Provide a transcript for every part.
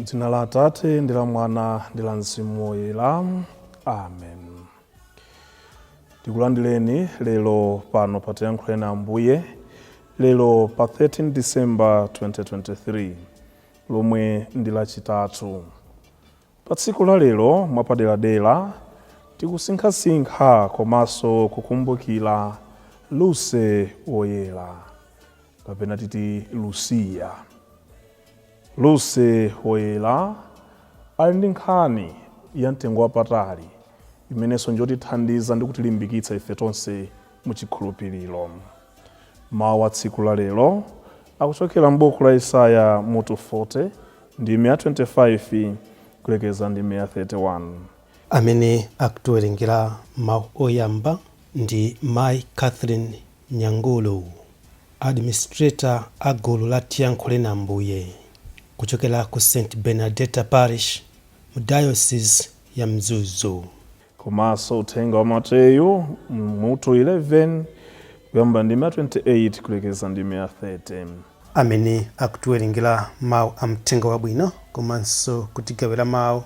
M'dzina la Atate ndi la Mwana ndi la Mzimu Woyera. Amen. Tikulandireni lero pano pa Tiyankhuleni Ambuye, lero pa 13 December 2023, lomwe ndi Lachitatu. Pa tsiku la lero mwapaderadera tikusinkhasinkha komanso kukumbukira Lucy Woyera, kapena titi Lucia. Lucy Woyera ali ndi nkhani ya mtengo wapatali imenenso njotithandiza ndi kutilimbikitsa ife tonse mu chikhulupiriro. Mawu a tsiku la lero akuchokera m'buku la Yesaya mutu 40 ndime ya 25 kulekeza ndime ya 31. Amene akutiwerengera mawu oyamba ndi Mayi Catherine Nyangulu, administrator a gulu la Tiyankhuleni Ambuye kuchokera ku St Bernadetta Parish mu Diocese ya Mzuzu. Komanso uthenga wa Mateyu mutu 11 kuyamba ndime ya 28 kulekeza ndime ya 30. Amene akutiwerengera mawu a mthenga wabwino komanso kutigawira mawu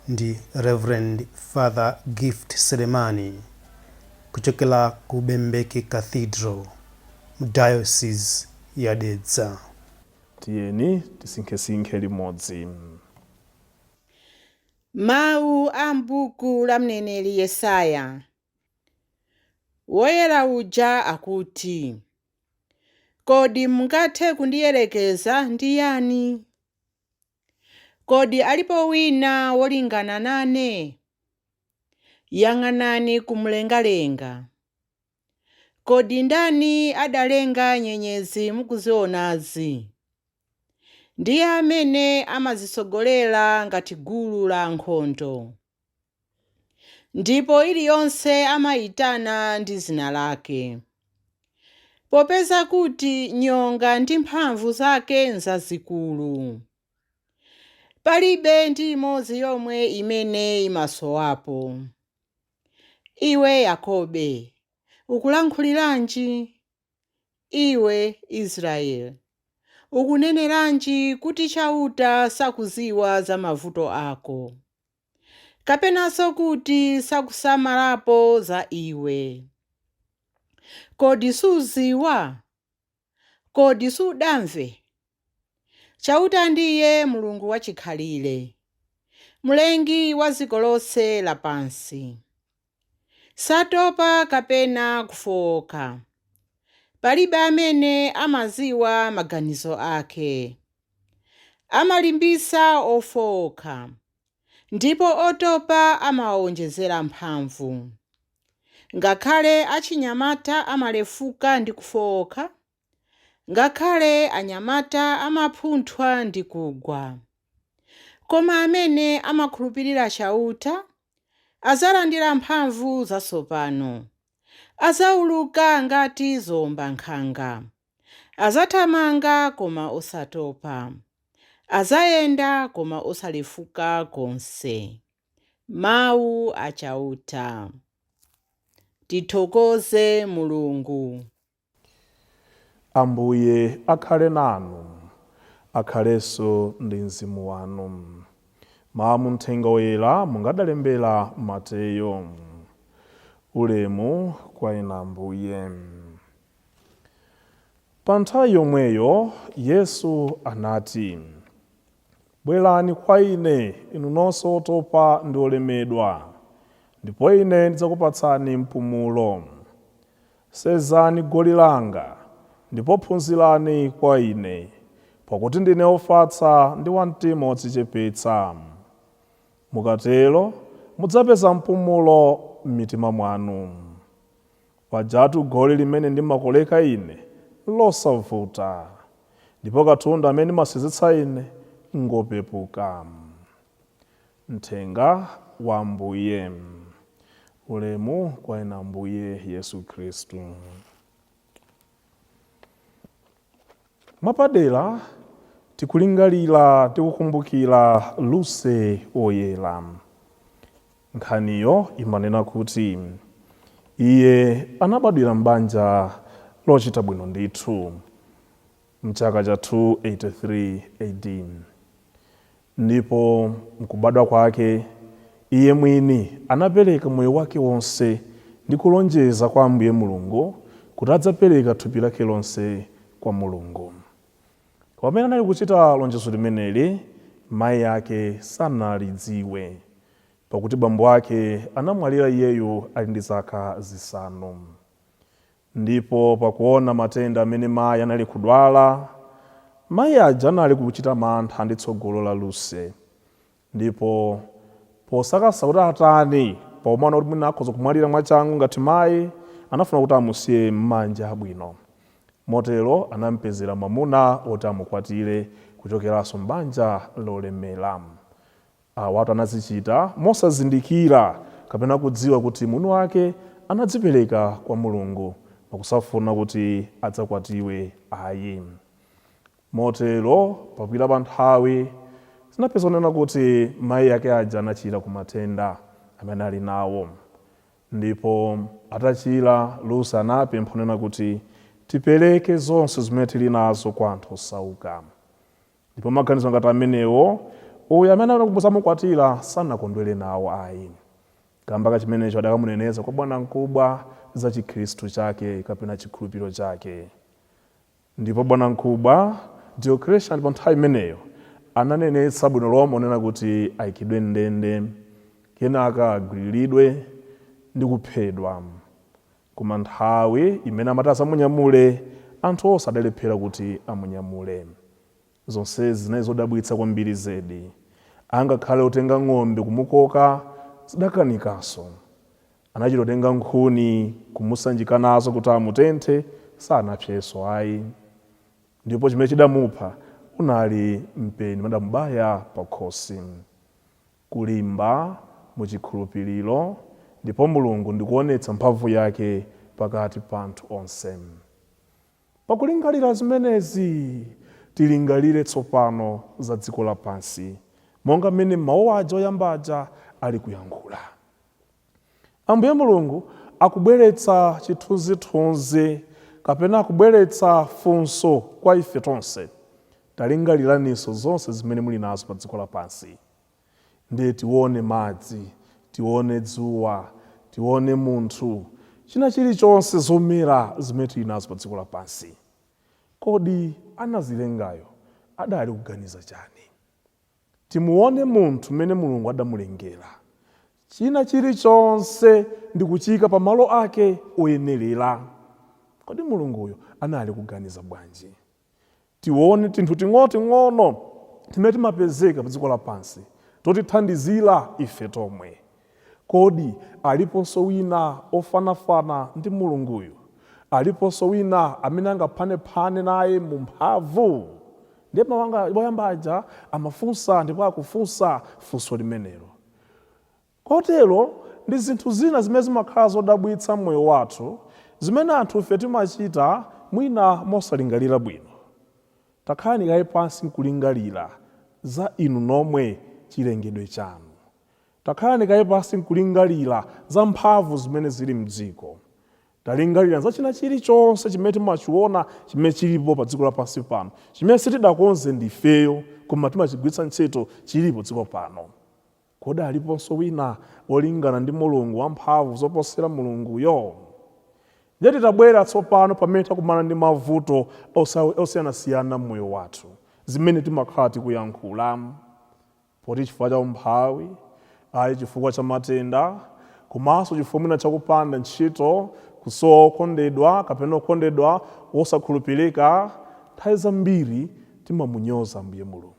ndi Rev Father Gift Selemani kuchokera ku Bembeke Cathedral mu Diocese ya Dedza. Tiyeni tisinkhesinkhe limodzi. Mawu a m'buku la mneneri Yesaya. Woyera uja akuti, Kodi mungathe kundiyerekeza ndi yani? Kodi alipo wina wolingana nane? Yang'anani kumlengalenga. Kodi ndani adalenga nyenyezi mukuzionazi? Ndiye amene amazitsogolera ngati gulu la ankhondo. Ndipo iliyonse amaitana ndi dzina lake. Popeza kuti nyonga ndi mphamvu zake nzazikulu. Palibe ndi imodzi yomwe imene imasowapo. Iwe Yakobe, ukulankhuliranji? Iwe Israele, ukuneneranji kuti Chauta sakudziwa za mavuto ako, kapenanso kuti sakusamalapo za iwe? Kodi sudziwa? Kodi sudamve? Chauta ndiye Mulungu wachikhalire, Mlengi wa dziko lonse lapansi. Satopa kapena kufowoka. Palibe amene amadziwa maganizo ake. Amalimbitsa ofowoka, ndipo otopa amawawonjezera mphamvu. Ngakhale achinyamata amalefuka ndi kufowoka, ngakhale anyamata amaphunthwa ndi kugwa. Koma amene amakhulupirira Chauta adzalandira mphamvu zatsopano. Adzauluka ngati ziwombankhanga. Adzathamanga koma osatopa. Adzayenda koma osalefuka konse. Mawu a Chauta. Tithokoze Mulungu. Ambuye akhale nanu, akhalenso ndi mzimu wanu. Mawu mu Mthenga Woyera monga adalembera Mateyo. Ulemu kwa inu Ambuye. Pa nthawi yomweyo Yesu anati, Bwerani kwa ine, inu nonse otopa ndi olemedwa, ndipo ine ndidzakupatsani mpumulo. Senzani goli langa, ndipo phunzirani kwa ine, pakuti ndine wofatsa ndi wa mtima wodzichepetsa. Mukatero mudzapeza mpumulo m'mitima mwanu. Pajatu goli limene ndimakoleka ine nlosavuta, ndipo katundu amene ndimasenzetsa ine ngopepuka. Mthenga wa Ambuye. Ulemu kwa inu Ambuye Yesu Khristu. Mwapadera tikulingalira ndi kukumbukira Lucy Woyera. Nkhaniyo imanena kuti iye anabadwira m'banja lochita bwino ndithu m'chaka cha 283 AD. Ndipo mkubadwa kwake iye mwini anapereka moyo wake wonse ndi kulonjeza kwa Ambuye Mulungu kuti adzapereka thupi lake lonse kwa Mulungu. Pamene anali kuchita lonjezo limeneli, mayi ake sanalidziwe, pakuti bambo ake anamwalira iyeyu ali ndi zaka 5. Ndipo pakuona matenda amene mayi anali kudwala, mayi aja anali kuchita mantha ndi tsogolo la Lucy. Ndipo posakasa kuti atani, pomaona kuti mwina akhoza kumwalira mwachangu ngati mayi, anafuna kuti amusiye m'manja abwino. Motero anampezera mwamuna woti amukwatire kuchokeranso m'banja lolemera. Awatu anazichita mosazindikira kapena kudziwa kuti mwini wake anadzipereka kwa Mulungu pakusafuna kuti adzakwatiwe ayi. Motero pakupita pa nthawi zinapeza kunena kuti mayi ake aja anachira ku matenda amene ali nawo. Ndipo atachira, Lucy anapempha kunena kuti tipereke zonse zimene tili nazo kwa anthu osauka. Ndipo maganizo ngati amenewo, uyo amene anali kudzamukwatira sanakondwere nawo ayi. Kamba ka chimenecho adakamuneneza kwa bwanamkubwa za chikhristu chake kapena chikhulupiriro chake. Ndipo bwanamkubwa Diocletian pa nthawi imeneyo ananenetsa bwino lomwe kunena kuti aikidwe m'ndende, kenaka agwiriridwe ndi kuphedwa. Koma nthawi imene amati azamunyamule, anthu onse adalephera kuti amunyamule. Zonsezi zinali zodabwitsa kwambiri zedi. Angakhale otenga ng'ombe kumukoka zidakanikanso. Anachita kutenga nkhuni kumusanjika nazo kuti amutenthe, sanapsenso ayi. Ndipo chimene chidamupha unali mpeni umene adamubaya pakhosi. Kulimba mu chikhulupiliro ndipo Mulungu ndikuonetsa mphamvu yake pakati pa anthu onse. Pakulingalira zimenezi, tilingalire tsopano za dziko lapansi monga mmene mau aja oyamba aja ali kuyankhula. Ambuye Mulungu akubweretsa chithunzithunzi kapena akubweretsa funso kwa ife tonse. Talingaliraninso zonse zimene muli nazo pa dziko lapansi. Ndiye tione madzi, tione dzuwa, tione munthu, china chilichonse zomera zimene tili nazo pa dziko lapansi. Kodi anazilengayo adali kuganiza chani? Timuone munthu mmene Mulungu adamulengera. China chilichonse ndikuchiika pa malo ake oyenerera. Kodi Mulunguyo anali kuganiza bwanji? Tione tinthu ting'onoting'ono timene timapezeka pa dziko lapansi totithandizira ife tomwe. Kodi aliponso wina ofanafana ndi Mulunguyu? Aliponso wina amene angaphanephane naye mu mphamvu? Ndiye mawu oyamba aja amafunsa ndipo akufunsa funso limenelo. Kotero ndi zinthu zina zimene zimakhala zodabwitsa m'moyo wathu zimene anthufe timachita mwina mosalingalira bwino. Takhalani kaye pansi nkulingalira za inu nomwe chilengedwe chanu. Takhalani kaye pansi nkulingalira za mphamvu zimene zili mdziko. Talingalirani za china chilichonse chimene timachiona chimene chilipo pa dziko lapansi pano, chimene sitidakonze ndifeyo koma timachigwiritsa ntchito chilipo dziko pano. Kodi aliponso wina wolingana ndi Mulungu wamphamvu zoposera Mulunguyo? Ndiye titabwera tsopano pamene takumana ndi mavuto osiyanasiyana m'moyo wathu, zimene timakhala tikuyankhula, poti chifukwa cha umphawi, ayi chifukwa cha matenda, komanso chifukwa mwina cha kupanda ntchito, kusowa okondedwa kapena okondedwa wosakhulupirika, nthawi zambiri timamunyoza Ambuye Mulungu.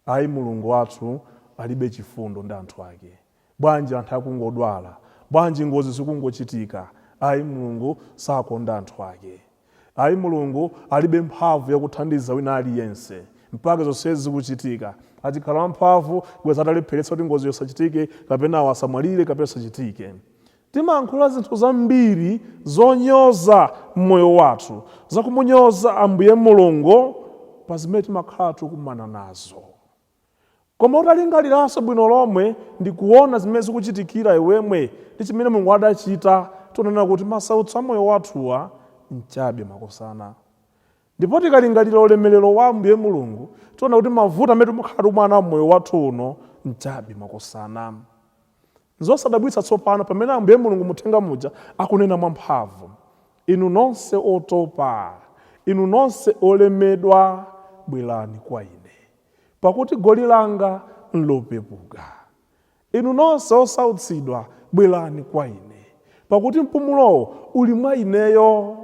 Ayi Mulungu wathu alibe chifundo ndi anthu ake. Bwanji anthu akungodwala? Bwanji ngozi zikungochitika? Ayi Mulungu sakonda anthu ake. Ayi Mulungu alibe mphamvu yakuthandiza wina aliyense. Mpaka zonsezi zikuchitika. Achikhala wamphamvu bwezi atalepheretsa kuti ngoziyo isachitike kapena awo asamwalire kapena isachitike. Timayankhula zinthu zambiri zonyoza m'moyo wathu, zakumunyoza Ambuye Mulungu pa zimene timakhala tikukumana nazo. Koma utalingaliranso bwino lomwe ndi kuona zimene zikuchitikira iwemwe ndi chimene Mulungu adachita, tionana kuti masautso a moyo wathuwa nchabe makosana. Ndipo tikalingalira ulemerero wa Ambuye Mulungu, tiona kuti mavuto amene timakhala tikumana nawo mmoyo wathu uno nchabe, makosana. Nzosadabwitsa tsopano pamene Ambuye Mulungu muthenga muja akunena mwamphamvu, Inu nonse otopa, inu nonse olemedwa, bwerani kwa ine, pakuti goli langa nlopepuka. Inu nonse osautsidwa, bwerani kwa ine, pakuti mpumulowo uli mwa ineyo.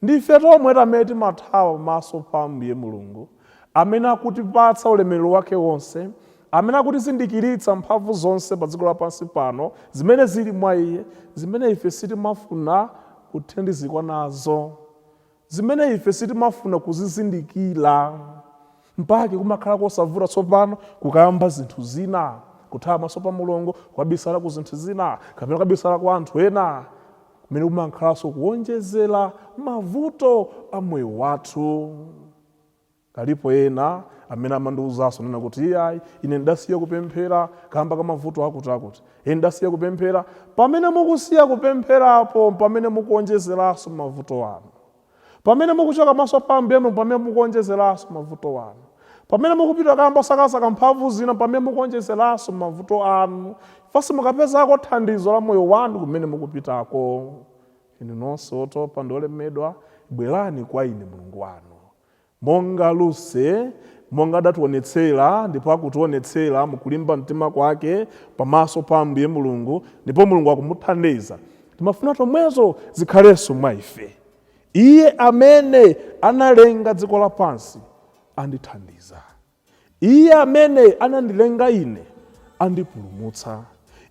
Ndife tomwe amene timathawa pamaso pa Ambuye Mulungu, amene akutipatsa ulemerero wake wonse, amene akutizindikiritsa mphamvu zonse pa dziko lapansi pano zimene zili mwa Iye, zimene ife sitimafuna kuthandizikwa nazo, zimene ife sitimafuna kuzizindikira. Mpake kumakhala kosavuta tsopano kukayamba zinthu zina, kuthawa pamaso pa Mulungu, kukabisala ku zinthu zina, kapena kukabisala kwa anthu ena, kumene kumakhalanso kuwonjezera mavuto a moyo wathu. Alipo ena amene amandiuzanso nena kuti, "Iyayi, ine ndidasiya kupemphera kamba ka mavuto akuti akuti. Ine ndidasiya kupemphera." Pamene mukusiya kupempherapo, pamene mukuonjezeranso mavuto anu. Pamene mukuchoka maso pa Ambuye Mulungu, pamene mukuonjezeranso mavuto anu. Pamene mukupita kamba sakasaka mphamvu zina, pamene mukuonjezeranso mavuto anu. Fasi mukapezako thandizo la moyo wanu kumene mukupitako. Inu nonse otopa ndi olemedwa, bwerani kwa ine Mulungu wanu. Monga Luse, monga adationetsera ndipo akutionetsera mukulimba mtima kwake pamaso pa Ambuye Mulungu, ndipo Mulungu akumuthandiza, timafuna tomwezo zikhalenso mwa ife. Iye amene analenga dziko lapansi andithandiza. Iye amene anandilenga ine andipulumutsa.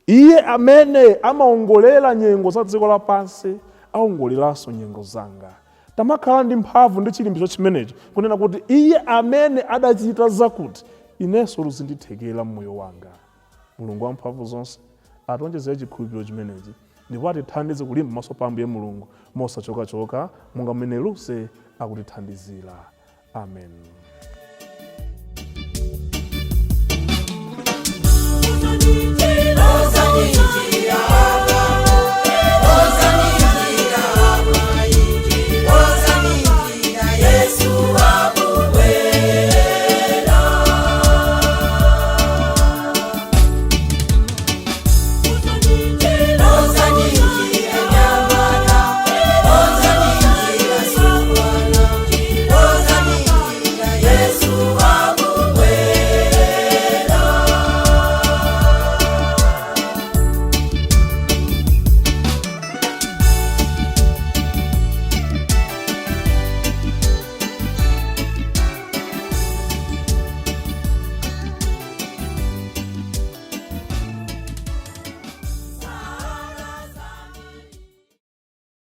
Iye amene amaongolera nyengo za dziko lapansi aongoleranso nyengo zanga. Tamakhala ndi mphamvu ndi chilimbikitso chimenecho kunena kuti iye amene adachita zakuti, inenso luzindithekera mmoyo wanga. Mulungu wamphamvu zonse ationjezere chikhulupiriro chimenechi ndipo atithandize kulimba maso pa Ambuye Mulungu mosachokachoka monga mmene Luse akutithandizira. Amen.